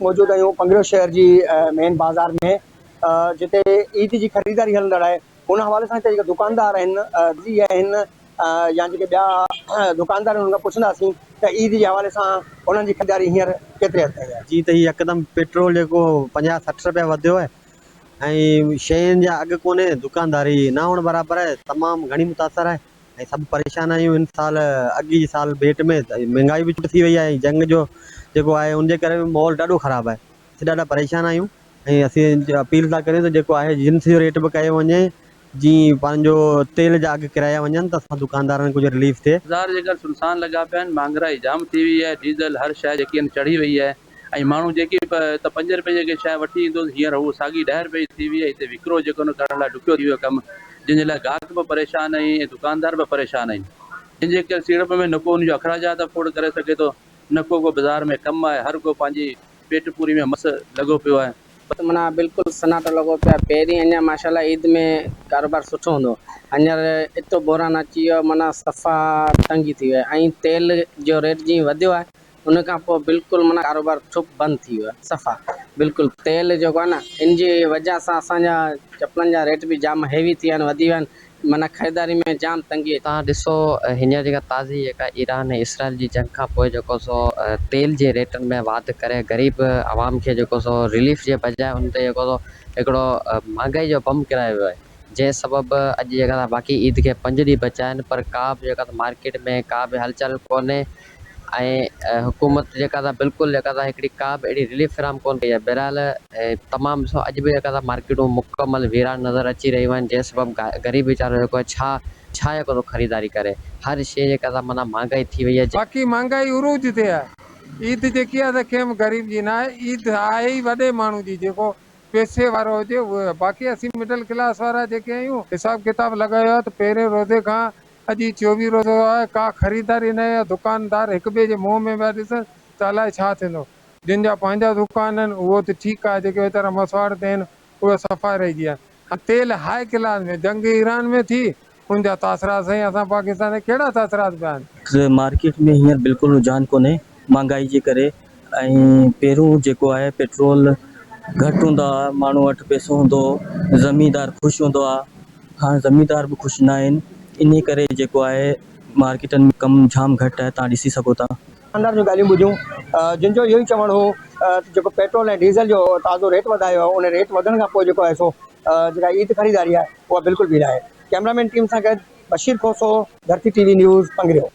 موجود آهيون پنگريو شهر جي مين بازار ۾ جتي عيد جي خريداري هلندڙ آهي ان حوالي سان هتي جيڪا دڪاندار آهن درزي آهن يا جيڪي ٻيا دڪاندار آهن انهن کان پڇنداسين ته عيد جي حوالي سان انهن جي خريداري هينئر ڪيتري حد تائين آهي. جيئن ته هي يڪدم پيٽرول جيڪو 50 60 رپيا وڌيو آهي ۽ شين جا اگهه ڪونهي دڪانداري نه هئڻ برابر آهي تمام گهڻي متاثر آهي ۽ سڀ پريشان آهيون هن سال اڳي جي سال ڀيٽ ۾ مهنگائي به چٽ ٿي وئي آهي ۽ جنگ جو جيڪو آهي ان جي ڪري به ماحول ڏاڍو خراب آهي اسين ڏاڍا پريشان آهيون ۽ اسين اپيل ٿا ڪريون ته جيڪو آهي جنس جو ريٽ به ڪيو وڃي جي پنهنجو تيل جا اگهه ڪرايا وڃن ته اسان دڪاندارن کي ڪجهه رليف ٿئي. بازار جيڪر سنسان لڳا پيا آهن مھانگرائي جام ٿي وئي آهي ڊيزل هر شيء جيڪي آهن چڙهي وئي آهي ۽ ماڻهو جيڪي ته پنج رپئي جيڪي شيء وٺي ايندو هو هينئر هو ساڳي ڏهه رپئي جي ٿي وئي آهي هتي وڪرو جيڪو نه ڪرڻ لاء ڏکيو ٿي ويو ڪم جنهن جي لاء گاهڪ به پريشان آهن ۽ دڪاندار به پريشان آهن جنهن جي ڪري سيڙپ ۾ نه ڪو ان جو اخراجات افورڊ ڪري سگهي ٿو نه ڪو ڪو بزار ۾ ڪم آهي هر ڪو پنهنجي پيٽ پوري ۾ مس لڳو پيو آهي. معنيٰ بلڪل سناٽو لڳو پيو آهي پهرين اڃا ماشاء الله عيد ۾ ڪاروبار سٺو هوندو هو هينئر ايترو بحران اچي ويو آهي معنيٰ صفا تنگي ٿي وئي آهي ۽ تيل جو ريٽ جيئن وڌيو آهي ان کان پوء بلڪل معنيٰ ڪاروبار ٺپ بند ٿي ويو آهي صفا بلڪل تيل جيڪو آهي نه ان جي وجه سان اسان جا چپلن جا ريٽ به جام هيوي ٿي ويا آهن وڌي ويا آهن معنيٰ خريداري ۾ جام تنگي اچي توهان ڏسو هينئر جيڪا تازي جيڪا ايران ۽ اسرائيل جي جنگ کان پوء جيڪو سو تيل جي ريٽن ۾ واڌ ڪري غريب عوام کي جيڪو سو رليف جي بجاء ان تي جيڪو سو هڪڙو مھانگائي جو بم ڪرايو ويو آهي جنهن سبب اڄ جيڪا باقي عيد کي پنج ڏينهن بچيا آهن پر ڪا به جيڪا مارڪيٽ ۾ ڪا به هلچل ڪونهي ۽ حڪومت جيڪا سا بلڪل جيڪا سا هڪڙي ڪا به اهڙي رليف فراهم ڪونه ڪئي آهي بهرحال تمام ڏسو اڄ به جيڪا سا مارڪيٽون مڪمل ويران نظر اچي رهيون آهن جنهن سبب غريب ويچارو جيڪو آهي ڇا ڇا جيڪو سو خريداري ڪري هر شيء جيڪا سا معنيٰ مهانگائي ٿي وئي آهي. باقي مهانگائي عروج تي آهي. عيد جيڪي آهي سا ڪنهن به غريب جي ناهي، عيد آهي ئي وڏي ماڻهو جي جيڪو پئسي وارو هجي اهو باقي اسين مڊل ڪلاس وارا جيڪي آهيون حساب ڪتاب لڳايو آهي ته پهرين روزي کان اڄ ئي چوويهه روزو آهي، ڪا خريداري ناهي آهي، دڪاندار هڪ ٻئي جي منهن ۾ پيا ڏسن ته الائي ڇا ٿيندو. جن جا پنهنجا دڪان آهن اهو ته ٺيڪ آهي، جيڪي ويچارا مسواڙ تي آهن اهي صفا رهجي ويا آهن. تيل هاء ڪلاس ۾، جنگ ايران ۾ ٿي، ان جا تاثرات سائين اسان پاڪستان تي ڪهڙا تاثرات پيا آهن. مارڪيٽ ۾ هينئر بلڪل رجحان ڪونهي مھانگائي جي ڪري ۽ پهريون جيڪو آهي پيٽرول گهٽ هوندا هئا ماڻهو وٽ پئسو هوندو هو زميندار خوش هوندو آ هاڻ زميندار به خوش نه آهن انهي ڪري جيڪو آهي مارڪيٽن ۾ ڪم جام گهٽ آهي توهان ڏسي سگهو ٿا. دڪاندارن جون ڳالهيون ٻڌيون جن جو اهو ئي چوڻ هو ته جيڪو پيٽرول ۽ ڊيزل جو تازو ريٽ وڌايو آهي ان ريٽ وڌڻ کان پوء جيڪو آهي سو جيڪا عيد خريداري آهي اها بلڪل به ناهي ڪئميرا مين ٽيم سان گڏ Bashir Khoso Dharti T V news Pangrio.